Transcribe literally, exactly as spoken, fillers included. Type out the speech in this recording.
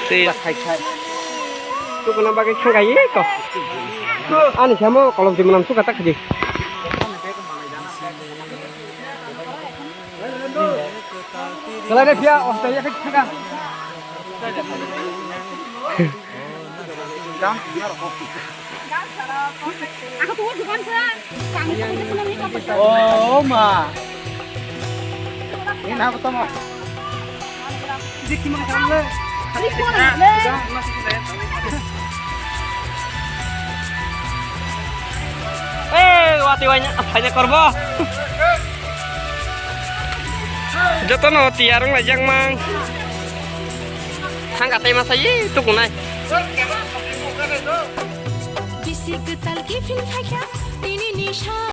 Tei khai khai. Tukuna bagwi thangkai ko. Ani samo kolom twi manam suka tak di. Kalai de pia, oh, tei ya thangka. Oh, ma. Ini apa, Tama? Eh, wati wanya, wanya korbo. Jotono tiyar wng laijak mang. Thangka tei masa ye tukunai. Bisi kwtal kiphil phaikha, tini ni sa-